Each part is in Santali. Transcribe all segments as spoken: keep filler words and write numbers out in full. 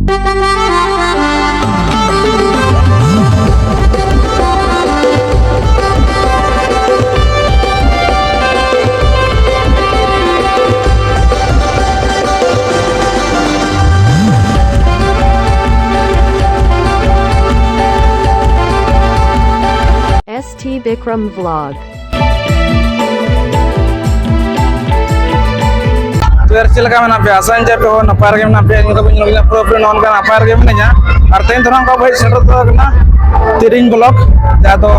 S T Bikram Vlog. ᱛᱚ ᱭᱟᱨ, ᱪᱮᱫ ᱞᱮᱠᱟ ᱢᱮᱱᱟᱜ ᱯᱮᱭᱟ? ᱟᱥᱟᱧ ᱡᱮ ᱟᱯᱮ ᱦᱚᱸ ᱱᱟᱯᱟᱭ ᱨᱮᱜᱮ ᱢᱮᱱᱟᱜ ᱯᱮᱭᱟ᱾ ᱤᱧ ᱫᱚ ᱵᱟᱹᱧ ᱧᱮᱞ ᱠᱮᱫᱟ ᱯᱩᱨᱟᱹᱯᱩᱨᱤ ᱱᱚᱜᱼᱚ ᱱᱚᱝᱠᱟ ᱱᱟᱯᱟᱭ ᱨᱮᱜᱮ ᱢᱤᱱᱟᱹᱧᱟ᱾ ᱟᱨ ᱛᱮᱦᱮᱧ ᱫᱚ ᱱᱟᱦᱟᱜ ᱚᱱᱠᱟ ᱵᱚᱱ ᱦᱮᱡ ᱥᱮᱴᱮᱨ ᱩᱛᱟᱹᱨ ᱟᱠᱟᱱᱟ ᱛᱤᱨᱤᱝ ᱵᱞᱚᱠ, ᱡᱟᱦᱟᱸ ᱫᱚ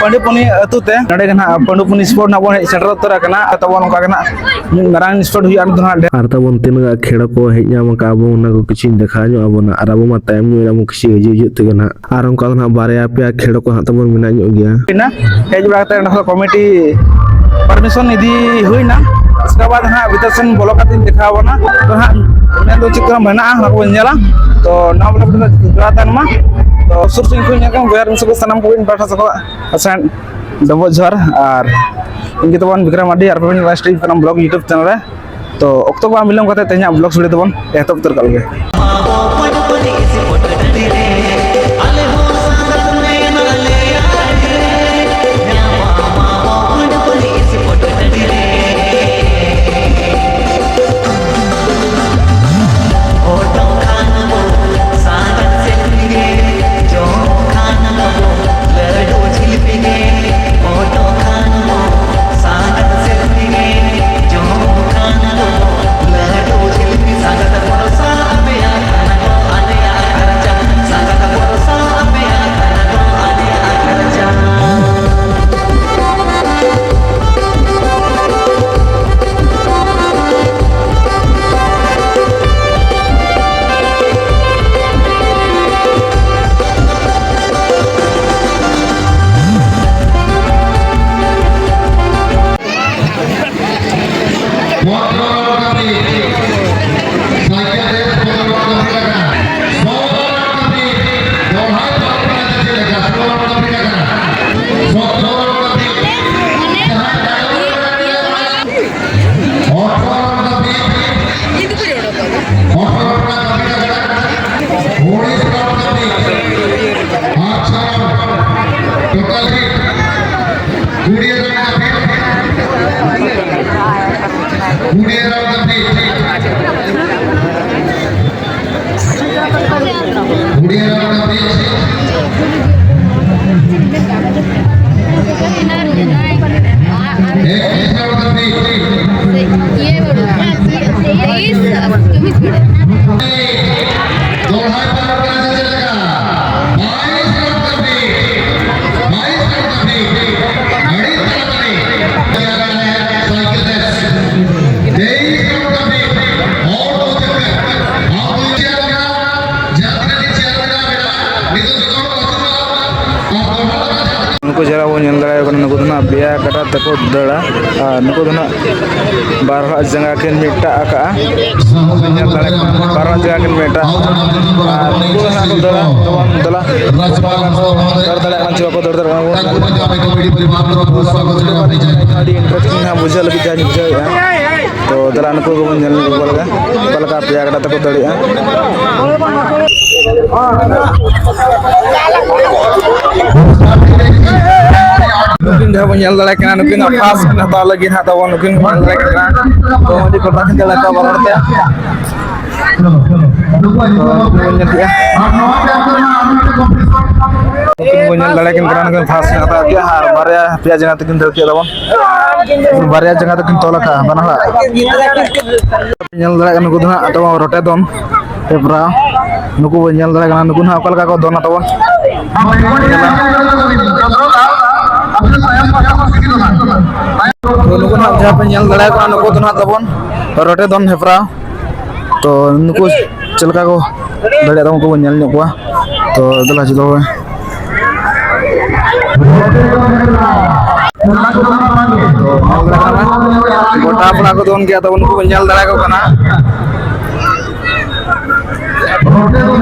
ᱯᱟᱺᱰᱩᱯᱩᱱᱤ ᱟᱹᱛᱩ ᱛᱮ᱾ ᱱᱚᱸᱰᱮ ᱜᱮ ᱱᱟᱦᱟᱜ ᱯᱟᱺᱰᱩᱯᱩᱱᱤ ᱥᱯᱳᱨᱴ ᱱᱟᱦᱟᱜ ᱵᱚᱱ ᱦᱮᱡ ᱥᱮᱴᱮᱨ ᱩᱛᱟᱹᱨ ᱟᱠᱟᱱᱟ᱾ ᱛᱟᱵᱚᱱ ᱚᱱᱠᱟ ᱜᱮ ᱱᱟᱦᱟᱜ ᱢᱤᱫ ᱢᱟᱨᱟᱝ ᱥᱯᱳᱨᱴ ᱦᱩᱭᱩᱜᱼᱟ ᱱᱚᱰᱮ ᱫᱚ ᱱᱟᱦᱟᱜ᱾ ᱟᱨ ᱛᱟᱵᱚᱱ ᱛᱤᱱᱟᱹᱜ ᱜᱟᱱ ᱠᱷᱮᱲᱚ ᱠᱚ ᱦᱮᱡ ᱧᱟᱢ ᱟᱠᱟᱫ ᱟᱵᱚ, ᱚᱱᱟ ᱠᱚ ᱠᱤᱪᱷᱩᱧ ᱫᱮᱠᱷᱟᱣ ᱧᱚᱜ ᱟᱵᱚᱱᱟ᱾ ᱟᱨ ᱟᱵᱚ ᱢᱟ ᱛᱟᱭᱚᱢ ᱧᱚᱜ ᱮᱱᱟ ᱵᱚᱱ ᱠᱤᱪᱷᱩ ᱦᱤᱡᱩᱜ ᱦᱤᱡᱩᱜ ᱛᱮᱜᱮ ᱱᱟᱦᱟᱜ᱾ ᱟᱨ ᱚᱱᱠᱟ ᱫᱚ ᱱᱟᱦᱟᱜ ᱵᱟᱨᱭᱟ ᱯᱮᱭᱟ ᱠᱷᱮᱲᱚ ᱠᱚ ᱱᱟᱦᱟᱜ ᱛᱟᱵᱚᱱ ᱢᱮᱱᱟᱜ ᱧᱚᱜ ᱜᱮᱭᱟ᱾ ᱦᱩᱭᱱᱟ, ᱦᱮᱡ ᱵᱟᱲᱟ ᱠᱟᱛᱮ ᱚᱸᱰᱮ ᱠᱷᱚᱱ ᱠᱚᱢᱤᱴᱤ ᱯᱟᱨᱢᱤᱥᱚᱱ ᱤᱫᱤ ᱦᱩᱭᱱᱟ᱾ ᱩᱥᱠᱮ ᱵᱟᱫ ᱦᱟᱸᱜ ᱵᱷᱤᱛᱟᱹᱨ ᱥᱮᱱ ᱵᱚᱞᱚ ᱠᱟᱛᱮ ᱤᱧ ᱫᱮᱠᱷᱟᱣ ᱟᱵᱚᱱᱟ᱾ ᱛᱚ ᱦᱟᱸᱜ ᱢᱮᱱ ᱫᱚ ᱪᱮᱫ ᱠᱚ ᱢᱮᱱᱟᱜᱼᱟ, ᱚᱱᱟ ᱠᱚᱵᱚᱱ ᱧᱮᱞᱟ᱾ ᱛᱚ ᱱᱚᱣᱟ ᱵᱚᱞᱚ ᱠᱟᱛᱮ ᱡᱚᱲᱟᱣ ᱛᱟᱦᱮᱱ ᱢᱟ᱾ ᱛᱚ ᱥᱩᱨ ᱥᱩᱨ ᱠᱷᱚᱱ ᱧᱮᱞ ᱠᱟᱢ ᱵᱚᱭᱦᱟ ᱢᱤᱥᱤ ᱠᱚ ᱥᱟᱱᱟᱢ ᱠᱚᱜᱮ ᱤᱧ ᱯᱟᱦᱴᱟ ᱥᱮᱫ ᱠᱷᱚᱱ ᱟᱥᱟᱭᱟᱹᱧ ᱰᱚᱵᱚᱜ ᱡᱚᱦᱟᱨ᱾ ᱟᱨ ᱤᱧ ᱜᱮ ᱛᱟᱵᱚᱱ ᱵᱤᱠᱨᱚᱢ ᱢᱟᱨᱰᱤ, ᱟᱨ ᱯᱮ ᱞᱟᱭᱤᱵᱷ ᱥᱴᱨᱤᱢ ᱠᱟᱱᱟ ᱵᱞᱚᱜ YouTube ᱪᱮᱱᱮᱞ ᱨᱮ᱾ ᱛᱚ ᱚᱠᱛᱚ ᱵᱟᱝ ᱵᱤᱞᱚᱢ ᱠᱟᱛᱮ ᱛᱮᱦᱮᱧᱟᱜ ᱵᱞᱚᱜ ᱥᱴᱩᱰᱤᱭᱳ ᱛᱮᱵᱚᱱ ᱮᱛᱚᱦᱚᱵ ᱩᱛᱟᱹᱨ ᱠᱟᱜ ᱞᱮᱜᱮ᱾ गुड़िया का बीच। एक तीसरा का बीच। ये बोलो। तेईस, तुम्हें छोड़ो। दौड़ा पर चलेगा। बाईस रन का बीच। बाईस रन का बीच। घड़ी तड़कनी। Cycle race. तेईस रन का बीच। और दो चक्कर। आप दो चक्कर। ᱱᱩᱠᱩ ᱡᱟᱦᱟᱸ ᱵᱚᱱ ᱧᱮᱞ ᱫᱟᱲᱮᱭᱟᱠᱚ ᱠᱟᱱᱟ, ᱱᱩᱠᱩ ᱫᱚ ᱱᱟᱜ ᱯᱮᱭᱟ ᱠᱟᱴᱟ ᱛᱮᱠᱚ ᱫᱟᱹᱲᱟ᱾ ᱟᱨ ᱱᱩᱠᱩ ᱫᱚ ᱱᱟᱜ ᱵᱟᱨ ᱦᱚᱲᱟᱜ ᱡᱟᱸᱜᱟ ᱠᱤᱱ ᱢᱮᱴᱟᱜ ᱟᱠᱟᱜᱼᱟ᱾ ᱧᱮᱞ ᱫᱟᱲᱮᱭᱟᱜ ᱠᱟᱱᱟ, ᱵᱟᱨ ᱦᱚᱲᱟᱜ ᱡᱟᱸᱜᱟ ᱠᱤᱱ ᱢᱮᱴᱟᱜ ᱟᱠᱟᱜᱼᱟ᱾ ᱟᱨ ᱱᱩᱠᱩ ᱫᱚ ᱱᱟᱜ ᱠᱚ ᱫᱟᱹᱲᱟ᱾ ᱛᱚᱵᱚᱱ ᱫᱮᱞᱟ, ᱫᱟᱹᱲ ᱫᱟᱲᱮᱭᱟᱜ ᱠᱟᱱᱟ ᱪᱮ ᱵᱟᱠᱚ ᱫᱟᱹᱲ ᱫᱟᱲᱮᱭᱟᱜ ᱠᱟᱱᱟ ᱵᱚᱱ᱾ ᱟᱹᱰᱤ ᱤᱱᱴᱟᱨᱮᱥᱴᱤᱝ ᱱᱟᱜ ᱵᱩᱡᱷᱟᱹᱣ ᱞᱟᱹᱜᱤᱫ ᱡᱟᱦᱟᱸᱧ ᱵᱩᱡᱷᱟᱹᱣᱮᱫᱼᱟ᱾ ᱛᱚ ᱫᱮᱞᱟ ᱱᱩᱠᱩ ᱜᱮᱵᱚᱱ ᱧᱮᱞ ᱞᱮᱠᱚ ᱞᱮᱜᱮ, ᱚᱠᱟ ᱞᱮᱠᱟ ᱯᱮᱭᱟ ᱠᱟᱴᱟ ᱛᱮᱠᱚ ᱫᱟᱹᱲᱮᱜᱼᱟ᱾ ᱱᱩᱠᱤᱱ ᱡᱟᱦᱟᱸ ᱵᱚᱱ ᱧᱮᱞ ᱫᱟᱲᱮᱭᱟᱜ ᱠᱟᱱᱟ, ᱱᱩᱠᱤᱱᱟᱜ ᱯᱷᱟᱥᱴ ᱦᱟᱛᱟᱣ ᱞᱟᱹᱜᱤᱫ ᱦᱟᱸᱜ ᱛᱟᱵᱚᱱ ᱱᱩᱠᱤᱱ ᱵᱚᱱ ᱧᱮᱞ ᱫᱟᱲᱮᱭᱟᱜ ᱠᱟᱱᱟ᱾ ᱛᱚ ᱟᱹᱰᱤ ᱠᱚᱴᱟ ᱠᱤᱱ ᱫᱟᱹᱲ ᱟᱠᱟᱫ ᱵᱟᱨ ᱦᱚᱲ ᱛᱮ᱾ ᱛᱚ ᱱᱩᱠᱤᱱ ᱵᱚᱱ ᱧᱮᱞ ᱠᱮᱜᱼᱟ᱾ ᱱᱩᱠᱤᱱ ᱵᱚᱱ ᱧᱮᱞ ᱫᱟᱲᱮᱭᱟᱠᱤᱱ ᱠᱟᱱᱟ, ᱱᱩᱠᱤᱱ ᱯᱷᱟᱥᱴ ᱦᱟᱛᱟᱣ ᱠᱮᱜᱼᱟ ᱟᱨ ᱵᱟᱨᱭᱟ ᱯᱮᱭᱟ ᱡᱟᱸᱜᱟ ᱛᱮᱠᱤᱱ ᱫᱟᱹᱲ ᱠᱮᱜᱼᱟ ᱛᱟᱵᱚᱱ᱾ ᱵᱟᱨᱭᱟ ᱡᱟᱸᱜᱟ ᱛᱮᱠᱤᱱ ᱛᱚᱞ ᱟᱠᱟᱫᱼᱟ ᱵᱟᱱᱟ ᱦᱚᱲᱟᱜ᱾ ᱧᱮᱞ ᱫᱟᱲᱮᱭᱟᱜ ᱠᱟᱱᱟ, ᱱᱩᱠᱩ ᱫᱚ ᱦᱟᱸᱜ ᱛᱟᱵᱚᱱ ᱨᱚᱴᱮ ᱫᱚᱱ ᱦᱮᱯᱨᱟᱣ᱾ ᱱᱩᱠᱩ ᱵᱚᱱ ᱧᱮᱞ ᱫᱟᱲᱮᱭᱟᱜ ᱠᱟᱱᱟ, ᱱᱩᱠᱩ ᱦᱟᱸᱜ ᱚᱠᱟ ᱞᱮᱠᱟ ᱠᱚ ᱫᱚᱱᱟ ᱛᱟᱵᱚᱱ᱾ ᱛᱚ, ᱱᱩᱠᱩ ᱦᱟᱸᱜ ᱡᱟᱦᱟᱸ ᱯᱮ ᱧᱮᱞ ᱫᱟᱲᱮᱭᱟᱠᱚ ᱠᱟᱱᱟ, ᱱᱩᱠᱩ ᱫᱚ ᱦᱟᱸᱜ ᱛᱟᱵᱚᱱ ᱨᱚᱴᱮ ᱫᱚᱱ ᱦᱮᱯᱨᱟᱣ᱾ ᱛᱚ, ᱱᱩᱠᱩ ᱪᱮᱫ ᱞᱮᱠᱟ ᱠᱚ ᱫᱟᱲᱮᱭᱟᱜ ᱛᱟᱵᱚᱱ, ᱩᱱᱠᱩ ᱵᱚᱱ ᱧᱮᱞ ᱧᱚᱜ ᱠᱚᱣᱟ᱾ ᱛᱚ, ᱫᱮᱞᱟ ᱪᱮᱫ ᱦᱚᱸ ᱵᱟᱝ᱾ ᱜᱚᱴᱟ ᱯᱟᱲᱟ ᱠᱚ ᱫᱚᱱ ᱜᱮᱭᱟ, ᱛᱚ ᱩᱱᱠᱩ ᱵᱚᱱ ᱧᱮᱞ ᱫᱟᱲᱮᱭᱟᱠᱚ ᱠᱟᱱᱟ᱾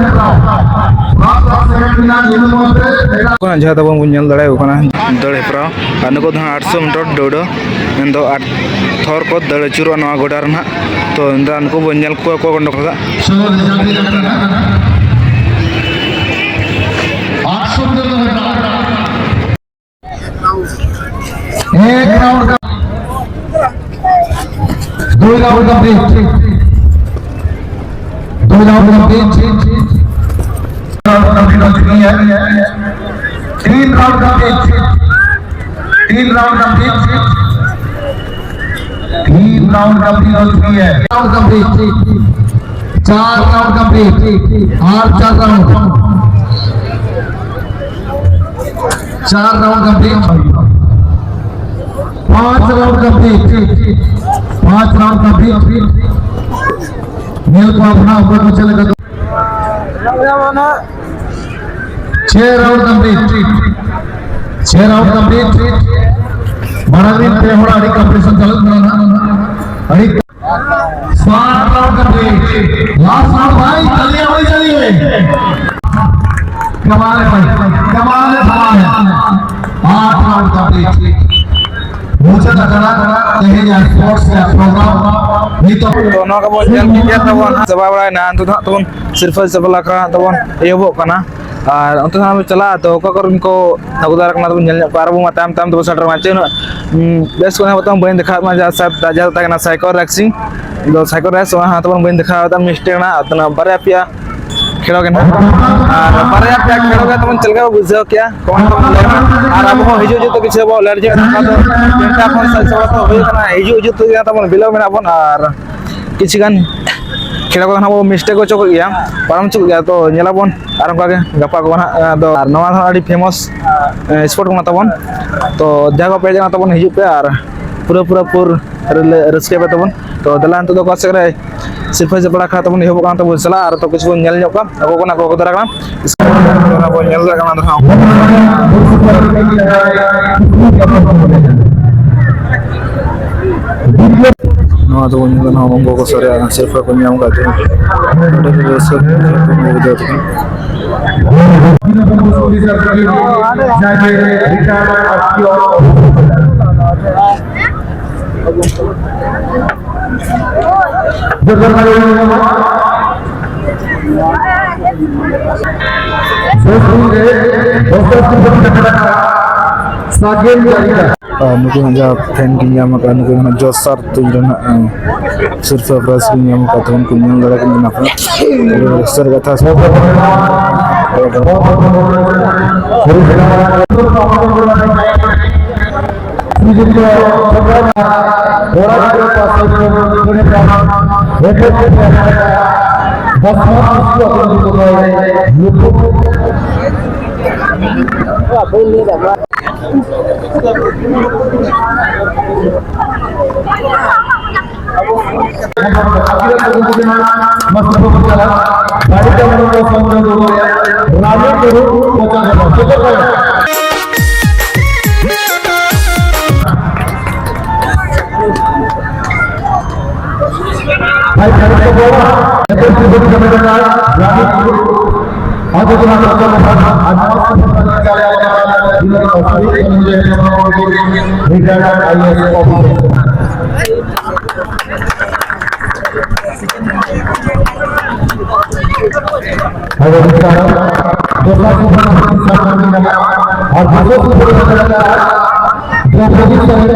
ᱡᱟᱦᱟᱸ ᱛᱟᱵᱚᱱ ᱵᱚᱱ ᱧᱮᱞ ᱫᱟᱲᱮᱭᱟᱠᱚ ᱠᱟᱱᱟ, ᱫᱟᱹᱲ ᱦᱮᱯᱨᱟᱣ, ᱟᱨ ᱱᱩᱠᱩ ᱫᱚ ᱦᱟᱸᱜ ᱟᱴᱥᱚ ᱢᱤᱴᱟᱨ ᱫᱟᱹᱲ, ᱢᱮᱱᱫᱚ ᱟᱴ ᱛᱷᱚᱨ ᱠᱚ ᱫᱟᱹᱲ ᱟᱹᱪᱩᱨᱚᱜᱼᱟ ᱱᱚᱣᱟ ᱜᱚᱰᱟ ᱨᱮ ᱱᱟᱦᱟᱜ᱾ ᱛᱚ, ᱱᱩᱠᱩ ᱵᱚᱱ ᱧᱮᱞ ᱠᱚᱣᱟ, ᱚᱠᱚᱭ ᱠᱚ ᱱᱚᱰᱮ ᱠᱷᱚᱱᱟᱜ᱾ एक राउंड का, दो राउंड का ब्रेक, दो राउंड का ब्रेक। कंप्लीट हो चुकी है। तीन राउंड कंप्लीट, तीन राउंड कंप्लीट, तीन राउंड कंप्लीट हो चुकी है। राउंड कंप्लीट, चार राउंड कंप्लीट, और चार राउंड, चार राउंड कंप्लीट, पांच राउंड कंप्लीट, पांच राउंड कंप्लीट। ᱧᱮᱞ ᱠᱚᱣᱟ ᱵᱚᱱ ᱚᱠᱚᱭ ᱠᱚ ᱪᱮᱫ ᱞᱮᱠᱟ ᱠᱚ ᱪᱷᱮ ᱨᱟᱣᱩᱱᱰ ᱠᱚᱢᱯᱞᱤᱴ, ᱪᱷᱮ ᱨᱟᱣᱩᱱᱰ ᱠᱚᱢᱯᱞᱤᱴ᱾ ᱢᱟᱲᱟᱝ ᱨᱤᱱ ᱯᱮ ᱦᱚᱲ ᱟᱹᱰᱤ ᱠᱚᱢᱯᱤᱴᱤᱥᱚᱱ ᱪᱟᱞᱩᱜ ᱠᱟᱱᱟ ᱱᱟᱦᱟᱜ᱾ ᱟᱹᱰᱤ ᱥᱟᱛ ᱨᱟᱣᱩᱱᱰ ᱠᱚᱢᱯᱞᱤᱴ᱾ ᱞᱟᱥᱴ ᱨᱟᱣᱩᱱᱰ ᱵᱷᱟᱭ, ᱛᱟᱞᱤᱭᱟ ᱵᱷᱟᱭ, ᱛᱟᱞᱤᱭᱟ᱾ ᱠᱟᱢᱟᱞ ᱦᱮ ᱵᱷᱟᱭ, ᱠᱟᱢᱟᱞ ᱦᱮ, ᱠᱟᱢᱟᱞ ᱦᱮ᱾ ᱟᱴ ᱨᱟᱣᱩᱱᱰ ᱠᱚᱢᱯᱞᱤᱴ᱾ ᱢᱩᱪᱟᱹᱫ ᱟᱠᱟᱱᱟ ᱛᱮᱦᱮᱧᱟᱜ ᱥᱯᱳᱨᱴᱥ ᱨᱮᱭᱟᱜ ᱯᱨᱳᱜᱨᱟᱢ᱾ ᱱᱤᱛᱚᱜ ᱛᱚ ᱱᱚᱣᱟ ᱠᱚᱵᱚᱱ ᱧᱮᱞ ᱠᱮᱫ ᱜᱮᱭᱟ ᱛᱟᱵᱚᱱ ᱦᱟᱸᱜ, ᱪᱟᱵᱟ ᱵᱟᱲᱟᱭᱮᱱᱟ᱾ ᱱᱤᱛᱚᱜ ᱫᱚ ᱦᱟᱸᱜ ᱛᱟᱵᱚᱱ ᱥᱤᱨᱯᱟᱹ ᱪᱟᱯᱟᱞ ᱟᱠᱷᱲᱟ ᱦᱟᱸᱜ ᱛᱟᱵᱚᱱ ᱮᱦᱚᱵᱚᱜ ᱠᱟᱱᱟ᱾ ᱟᱨ ᱚᱱᱛᱮ ᱫᱚ ᱦᱟᱸᱜ ᱵᱚᱱ ᱪᱟᱞᱟᱜᱼᱟ, ᱛᱚ ᱚᱠᱟ ᱠᱚᱨᱮᱱ ᱠᱚ ᱫᱟᱜᱚᱫᱟᱨ ᱠᱟᱱᱟ ᱛᱟᱵᱚᱱ ᱧᱮᱞ ᱧᱚᱜ ᱠᱚᱣᱟ᱾ ᱟᱨ ᱟᱵᱚ ᱢᱟ ᱛᱟᱭᱚᱢ ᱛᱟᱭᱚᱢ ᱛᱮᱵᱚᱱ ᱥᱮᱴᱮᱨᱚᱜᱼᱟ᱾ ᱪᱮᱫ ᱩᱱᱟᱹᱜ, ᱩᱸ, ᱵᱮᱥ ᱠᱚ ᱦᱟᱸᱜ ᱵᱟᱹᱧ ᱫᱮᱠᱷᱟᱣᱮᱫ ᱢᱟ, ᱡᱟᱦᱟᱸ ᱥᱟᱨ ᱡᱟᱦᱟᱸ ᱛᱟᱦᱮᱸ ᱠᱟᱱᱟ ᱥᱟᱭᱠᱚᱨ ᱨᱮᱥᱤᱝ, ᱟᱫᱚ ᱥᱟᱭᱠᱚᱨ ᱨᱮᱥ ᱚᱱᱟ ᱦᱚᱸ ᱛᱟᱵᱚᱱ ᱵᱟᱹᱧ ᱫᱮᱠᱷᱟᱣ ᱮᱫᱟ, ᱢᱤᱥᱴᱮᱠ ᱮᱱᱟ᱾ ᱟᱫᱚ ᱚᱱᱟ ᱵᱟᱨᱭᱟ ᱯᱮᱭᱟ ᱠᱷᱮᱞᱳ ᱜᱮ ᱱᱟᱦᱟᱜ᱾ ᱟᱨ ᱵᱟᱨᱭᱟ ᱯᱮᱭᱟ ᱠᱷᱮᱞᱳ ᱜᱮ ᱛᱟᱵᱚᱱ ᱪᱮᱫ ᱞᱮᱠᱟ ᱯᱮ ᱵᱩᱡᱷᱟᱹᱣ ᱠᱮᱜᱼᱟ? ᱠᱚᱢᱮᱱᱴ ᱛᱟᱵᱚᱱ ᱞᱟᱹᱭ ᱢᱮ᱾ ᱟᱨ ᱟᱵᱚ ᱦᱚᱸ ᱦᱤᱡᱩᱜ ᱦᱤᱡᱩᱜ ᱛᱮ ᱠᱤᱪᱷᱩ ᱟᱵᱚ ᱞᱮᱴ ᱧᱚᱜ ᱮᱱᱟ, ᱚᱱᱠᱟ ᱫᱚ ᱛᱤᱱᱴᱟ ᱠᱷᱚᱱ ᱥᱟᱲᱮ ᱪᱷᱚᱭ ᱛᱚ ᱦᱩᱭᱩᱜ ᱠᱟᱱᱟ᱾ ᱦᱤᱡᱩᱜ ᱦᱤᱡᱩᱜ ᱛᱮᱜᱮ ᱛᱟᱵᱚᱱ ᱵᱤᱞᱚᱢ ᱮᱱᱟ ᱵᱚᱱ, ᱟᱨ ᱠᱤᱪᱷᱩ ᱜᱟᱱ ᱠᱷᱮᱞᱳ ᱠᱚ ᱱᱟᱦᱟᱜ ᱵᱚ ᱢᱤᱥᱴᱮᱠ ᱦᱚᱪᱚ ᱠᱚᱜ ᱜᱮᱭᱟ, ᱯᱟᱨᱚᱢ ᱦᱚᱪᱚ ᱠᱚᱜ ᱜᱮᱭᱟ᱾ ᱛᱚ ᱧᱮᱞᱟᱵᱚᱱ ᱟᱨ ᱚᱱᱠᱟ ᱜᱮ ᱜᱟᱯᱟ ᱠᱚ ᱱᱟᱦᱟᱜ᱾ ᱟᱫᱚ ᱟᱨ ᱱᱚᱣᱟ ᱦᱚᱸ ᱟᱹᱰᱤ ᱯᱷᱮᱢᱟᱥ ᱥᱯᱳᱨᱴ ᱠᱟᱱᱟ ᱛᱟᱵᱚᱱ᱾ ᱛᱚ ᱡᱟᱦᱟᱸᱭ ᱠᱚ ᱯᱮ ᱦᱮᱡ ᱟᱠᱟᱱᱟ ᱛᱟᱵᱚᱱ, ᱦᱤᱡᱩᱜ ᱯᱮ ᱟᱨ ᱯᱩᱨᱟᱹ ᱯᱩᱨᱟᱹ ᱯᱩᱨ ᱨᱟᱹᱥᱠᱟᱹᱭ ᱯᱮ ᱛᱟᱵᱚᱱ᱾ ᱛᱚ ᱫᱮᱞᱟ ᱱᱤᱛᱚᱜ ᱫᱚ ᱚᱠᱟ ᱥᱮᱫ ᱨᱮ ᱥᱤᱨᱯᱟᱹ ᱪᱟᱯᱲᱟ ᱟᱠᱷᱲᱟ ᱛᱟᱵᱚᱱ ᱮᱦᱚᱵᱚᱜ ᱠᱟᱱᱟ, ᱛᱟᱵᱚᱱ ᱪᱟᱞᱟᱜᱼᱟ ᱟᱨ ᱛᱚ ᱠᱤᱪᱷᱩ ᱵᱚᱱ ᱧᱮᱞ ᱧᱚᱜ ᱠᱚᱣᱟ, ᱟᱠᱚ ᱠᱚ ᱱᱟᱜ ᱠᱚ ᱟᱹᱜᱩ ᱫᱟᱨᱟ ᱠᱟᱱᱟ᱾ ᱚᱱᱟ ᱵᱚᱱ ᱧᱮᱞ ᱫᱟᱲᱮᱭᱟᱜ ᱠᱟᱱᱟ, ᱟᱫᱚ ᱦᱟᱸᱜ ᱱᱚᱣᱟ ᱫᱚᱵᱚᱱ ᱧᱮᱞ ᱫᱟ, ᱱᱚᱣᱟ ᱩᱱᱠᱩ ᱠᱚ ᱥᱟᱨᱮ ᱥᱤᱨᱯᱟᱹ ᱠᱚ ᱧᱟᱢ ᱠᱟᱜ ᱛᱟᱦᱮᱸ᱾ ᱟᱹᱰᱤ ᱨᱟᱹᱥᱠᱟᱹ ᱠᱚ ᱵᱩᱡᱷᱟᱹᱣ ᱛᱟᱦᱮᱸ᱾ ᱥᱟᱜᱮᱱ ᱡᱟᱭᱜᱟ᱾ ᱟᱨ ᱱᱩᱠᱩ ᱦᱚᱸ ᱡᱟᱦᱟᱸ ᱯᱷᱮᱱ ᱠᱤᱱ ᱧᱟᱢ ᱟᱠᱟᱫ, ᱱᱩᱠᱩ ᱦᱚᱸ ᱡᱚᱥ ᱥᱟᱨ ᱛᱩᱧ ᱨᱮᱱᱟᱜ, ᱮᱸ, ᱥᱤᱨᱯᱟᱹ ᱯᱨᱟᱭᱤᱡᱽ ᱠᱤᱱ ᱧᱟᱢ ᱟᱠᱟᱫ ᱛᱟᱵᱚᱱ ᱠᱚ ᱧᱮᱞ ᱫᱟᱲᱮᱭᱟᱜ ᱠᱟᱱᱟ ᱯᱮ᱾ ᱟᱹᱰᱤ ᱨᱟᱹᱥᱠᱟᱹ ᱨᱮᱭᱟᱜ ᱠᱟᱛᱷᱟ᱾ भाई, भाई, तो बोला, ये तो शुभ समय का रानी गुरु। और जो तुम्हारा सब है, आज हमारा सब है, क्या, क्या, क्या, क्या, retired I A S officer। Hello, नमस्कार। दूसरा सुपर नमस्कार, और दूसरा सुपर नमस्कार, द्रौपदी सहित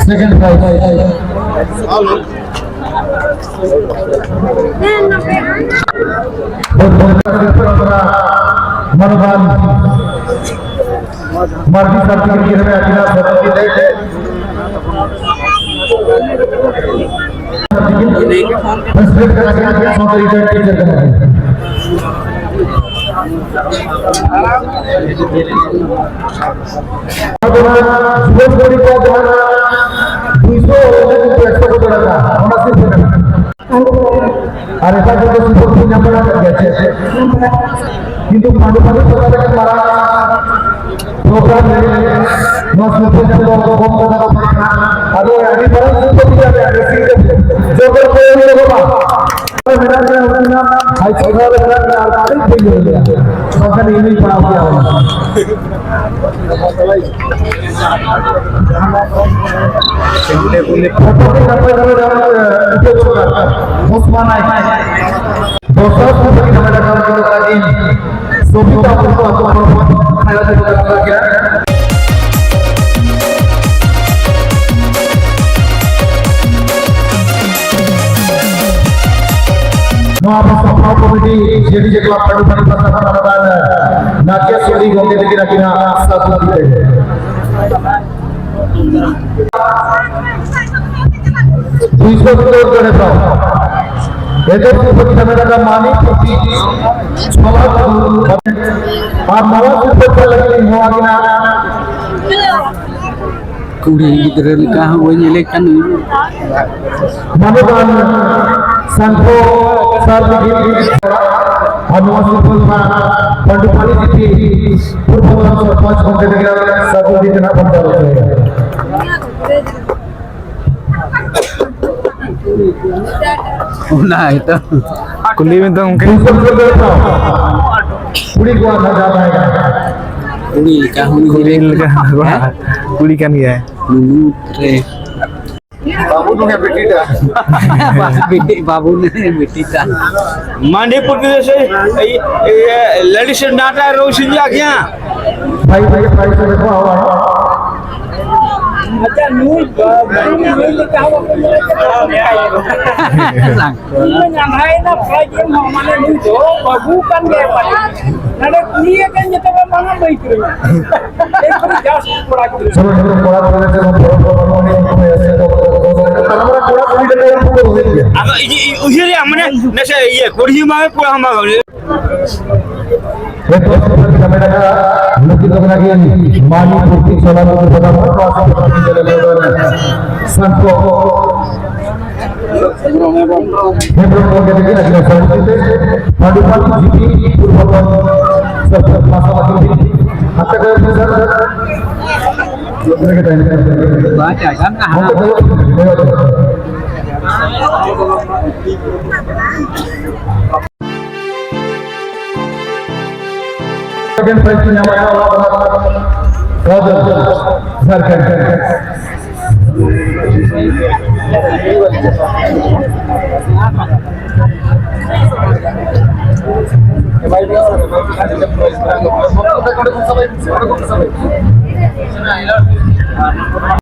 सेकंड प्राइज। मनोमान मार्गी सर्टिफिकेट में अगला सर्टिफिकेट है। ᱡᱩᱣᱟᱹᱱ ᱠᱩᱲᱤ ᱠᱚᱣᱟᱜ ᱡᱟᱦᱟᱸ ᱫᱩᱭᱥᱚ ᱚᱨ ᱞᱮᱠᱟ ᱠᱤᱱᱛᱩ ᱮᱠᱥᱚ ᱠᱚ ᱫᱟᱹᱲ ᱟᱠᱟᱫ, ᱚᱱᱟ ᱥᱤᱨᱯᱟᱹ ᱠᱟᱱᱟ᱾ ᱟᱨ ᱮᱴᱟᱜ ᱠᱚᱫᱚ ᱥᱤᱨᱯᱟᱹ ᱠᱚ ᱧᱟᱢ ᱵᱟᱲᱟ ᱟᱠᱟᱫ ᱜᱮᱭᱟ ᱪᱮ? ᱠᱤᱱᱛᱩ ᱯᱟᱺᱰᱩ ᱯᱟᱺᱰᱩ ᱯᱟᱛᱟ ᱞᱮᱠᱟᱱ ᱢᱟᱨᱟᱝ ᱯᱨᱳᱜᱨᱟᱢ ᱨᱮ ᱱᱚᱣᱟ ᱥᱤᱨᱯᱟᱹ ᱧᱟᱢ ᱫᱚ ᱠᱚᱢ ᱠᱟᱛᱷᱟ ᱫᱚ ᱵᱟᱝ ᱠᱟᱱᱟ᱾ ᱟᱫᱚ ᱟᱹᱰᱤ ᱢᱟᱨᱟᱝ ᱥᱤᱨᱯᱟᱹ ᱠᱚ ᱧᱟᱢ ᱮᱫᱟ, ᱡᱚᱛᱚ ᱠᱚ ᱧᱟᱢ ᱮᱫᱟ ᱵᱟᱝ? ᱢᱮᱱᱟᱜ ᱜᱮᱭᱟ, ᱩᱱᱠᱤᱱᱟᱜ ᱦᱟᱭ ᱥᱠᱩᱞ ᱨᱮ ᱢᱮᱱᱟᱜ ᱜᱮᱭᱟ, ᱟᱨ ᱟᱹᱰᱤ ᱯᱟᱹᱭᱞᱟᱹ ᱜᱮᱭᱟ᱾ ᱵᱟᱝᱠᱷᱟᱱ ᱤᱧ ᱦᱚᱸᱧ ᱯᱟᱲᱦᱟᱣ ᱠᱮᱭᱟ ᱚᱱᱟ᱾ ᱯᱷᱳᱴᱳ ᱠᱚ ᱱᱟᱯᱟᱭ ᱫᱷᱟᱨᱟ ᱧᱟᱢ, ᱮ, ᱩᱴᱷᱟᱹᱣ ᱫᱚᱨᱠᱟᱨ᱾ ᱵᱚᱥᱢᱟ ᱱᱟᱭ᱾ ᱫᱚᱥᱟᱨ ᱥᱩᱵᱤᱫᱷᱟ ᱢᱮᱱᱟᱜ ᱠᱟᱱᱟ, ᱥᱚᱵᱤᱛᱟ ᱯᱷᱳᱴᱳ ᱟᱠᱚ ᱦᱚᱲ ᱠᱚ ᱠᱷᱟᱭᱟ ᱫᱚ ᱫᱚᱨᱠᱟᱨ ᱜᱮᱭᱟ᱾ ᱡᱮ ᱠᱞᱟᱵᱽ ᱯᱟᱹᱰᱩ ᱯᱟᱹᱰᱩ ᱯᱟᱥᱴᱟ ᱠᱷᱚᱱ ᱟᱨ ᱱᱟᱪᱮᱛ ᱥᱩᱨᱤ ᱜᱚᱢᱠᱮ ᱛᱟᱹᱠᱤᱱ ᱟᱹᱠᱤᱱᱟᱜ ᱥᱟᱹᱜᱩᱱ ᱛᱮ᱾ ᱫᱩᱭᱥᱚ ᱥᱚᱛᱛᱚᱨ ᱡᱚᱱ ᱮᱛᱚᱦᱚᱵ᱾ ᱮᱛᱚᱦᱚᱵ ᱥᱤᱨᱯᱟᱹ ᱠᱤᱱ ᱦᱟᱢᱮᱴ ᱟᱠᱟᱫᱟ ᱢᱟᱹᱱᱤ ᱯᱨᱚᱛᱤ ᱪᱷᱚᱞᱟ ᱴᱩᱰᱩ᱾ ᱟᱨ ᱱᱟᱣᱟ ᱥᱤᱨᱯᱟᱹ ᱪᱮᱫ ᱞᱟᱹᱜᱤᱫ ᱞᱤᱧ ᱦᱚᱦᱚ ᱟᱹᱠᱤᱱᱟ? ᱠᱩᱲᱤ ᱜᱤᱫᱽᱨᱟᱹ ᱞᱮᱠᱟ ᱦᱚᱸ ᱵᱟᱹᱧ ᱧᱮᱞᱮ ᱠᱟᱱ᱾ ᱢᱟᱱᱚᱛᱟᱱ ᱥᱟᱱᱛᱷᱚ ᱥᱟᱨ ᱞᱟᱹᱜᱤᱫ ᱟᱨ ᱱᱚᱣᱟ ᱥᱤᱨᱯᱟᱹ ᱫᱚ ᱦᱟᱸᱜ ᱯᱟᱹᱰᱩ ᱯᱟᱹᱰᱩ ᱡᱤᱯᱤ ᱯᱩᱨᱵᱚ ᱥᱚᱨᱯᱚᱧᱪ ᱜᱚᱢᱠᱮ ᱛᱟᱹᱠᱤᱱᱟᱜ ᱥᱟᱹᱜᱩᱱ ᱛᱮ ᱱᱟᱜ ᱵᱚᱱ ᱪᱟᱞ ᱦᱚᱪᱚᱭᱟ᱾ ᱚᱱᱟ ᱜᱮᱛᱚ᱾ ᱠᱩᱞᱤ ᱢᱮ ᱛᱚ ᱜᱚᱢᱠᱮ᱾ ᱫᱤᱥᱚᱢ ᱥᱚᱨᱠᱟᱨ ᱠᱚ ᱠᱩᱲᱤ ᱠᱚᱣᱟᱜ ᱱᱟᱜᱟᱢ ᱛᱟᱦᱮᱸ ᱠᱟᱱᱟ᱾ ᱠᱩᱲᱤ ᱞᱮᱠᱟ ᱦᱩᱭ ᱠᱩᱲᱤ ᱞᱮᱠᱟ ᱠᱚᱲᱟ᱾ ᱦᱮᱸ? ᱠᱩᱲᱤ ᱠᱟᱱ ᱜᱮᱭᱟᱭ᱾ ᱞᱩᱜᱩ ᱨᱮ᱾ ᱵᱟᱹᱵᱩ ᱱᱩᱭ ᱵᱤᱴᱤ ᱴᱟ᱾ ᱵᱟᱹᱵᱩ ᱱᱩᱭ ᱵᱤᱴᱤ ᱴᱟ᱾ ᱢᱟᱱᱰᱤ ᱯᱩᱨᱛᱤ ᱥᱮ ᱞᱟᱹᱰᱤ ᱥᱮ ᱰᱟᱴᱟ ᱨᱚᱥᱤ ᱞᱟᱜ ᱜᱮᱭᱟ᱾ ᱵᱷᱟᱹᱜᱤ ᱵᱷᱟᱹᱜᱤ ᱯᱨᱟᱭᱤᱡᱽ ᱠᱚ ᱫᱮᱠᱷᱟᱣᱟ᱾ ᱟᱪᱪᱷᱟ, ᱱᱩᱭ ᱵᱟᱹᱵᱩ ᱱᱩᱭ ᱞᱮᱠᱟ ᱦᱚᱸ ᱵᱟᱠᱚ ᱧᱮᱞ ᱠᱟᱫᱟ᱾ ᱤᱧ ᱢᱟᱧ ᱟᱸᱫᱷᱟᱭᱮᱱᱟ, ᱯᱨᱟᱭᱤᱡᱽ ᱮᱢ ᱦᱚᱸ, ᱢᱟᱱᱮ, ᱱᱩᱭ ᱫᱚ ᱵᱟᱹᱵᱩ ᱠᱟᱱ ᱜᱮᱭᱟᱭ ᱯᱟᱞᱮ᱾ ᱱᱚᱰᱮ ᱠᱩᱲᱤ ᱮᱠᱮᱱ ᱡᱚᱛᱚ ᱠᱚ ᱵᱟᱝᱟ ᱵᱟᱹᱭ ᱠᱤᱨᱤᱧᱟ᱾ ᱮᱠᱵᱟᱨᱮ ᱡᱟᱥᱴ ᱠᱚᱲᱟ ᱜᱤᱫᱽᱨᱟᱹ᱾ ᱪᱚᱞᱚ, ᱪᱚᱞᱚ, ᱠᱚᱲᱟ ᱠᱩᱲᱤ ᱨᱮ ᱪᱮᱫ ᱦᱚᱸ ᱯᱚᱨᱚᱵᱽ ᱫᱚ ᱵᱟᱹᱱᱩᱜ ᱟᱹᱱᱤᱡ, ᱩᱱᱠᱩ ᱮᱥᱮ ᱫᱚ, ᱫᱚ, ᱫᱚ, ᱫᱚ, ᱛᱟᱨ ᱢᱟᱱᱮ ᱠᱚᱲᱟ ᱠᱩᱲᱤ ᱨᱮ ᱩᱱᱠᱩ ᱫᱚ ᱦᱩᱭᱩᱜ ᱜᱮᱭᱟ᱾ ᱟᱫᱚ ᱤᱭᱟᱹ, ᱩᱭᱦᱟᱹᱨᱮᱜᱼᱟ, ᱢᱟᱱᱮ, ᱱᱟᱥᱮ ᱤᱭᱟᱹ, ᱠᱩᱲᱤ ᱦᱚᱸ ᱵᱟᱝ, ᱠᱚᱲᱟ ᱦᱚᱸ ᱵᱟᱝ᱾ ᱱᱤᱛᱚᱜ ᱥᱮᱴᱮᱨ ᱠᱟᱛᱮ ᱢᱮᱱᱟᱜᱼᱟ, ᱱᱩᱠᱤᱱ ᱫᱚ ᱠᱟᱱᱟ ᱠᱤᱱ ᱢᱟᱹᱱᱤ ᱯᱩᱨᱛᱤ ᱪᱚᱞᱟ ᱱᱩᱠᱤᱱ ᱫᱚ ᱠᱟᱱᱟ ᱥᱟᱱᱛᱚ ᱦᱮᱢᱵᱨᱚᱢ ᱜᱚᱢᱠᱮ ᱛᱟᱹᱠᱤᱱ ᱟᱹᱠᱤᱱᱟᱜ ᱥᱚᱢᱢᱟᱱ ᱛᱮ ᱯᱟᱹᱰᱩ ᱯᱟᱹᱰᱩ ᱡᱤᱯᱤ ᱯᱩᱨᱵᱚᱛᱚᱱ ᱥᱚᱨᱯᱚᱧᱪ ᱢᱟᱥᱟ ᱟᱹᱠᱤᱱ ᱦᱟᱱᱛᱮ ᱠᱚᱭᱚᱜ ᱵᱤᱱ ᱥᱟᱨ, ᱱᱚᱰᱮ ᱜᱮ ᱛᱟᱦᱮᱱ ᱠᱟᱱᱟ᱾ ᱦᱟᱱᱛᱮ ᱠᱚᱭᱚᱜ ᱵᱤᱱ, ᱠᱚᱭᱚᱜ ᱵᱤᱱ᱾ Second prize ᱧᱟᱢ ᱟᱠᱟᱫ ᱡᱷᱟᱲᱠᱷᱚᱸᱰ᱾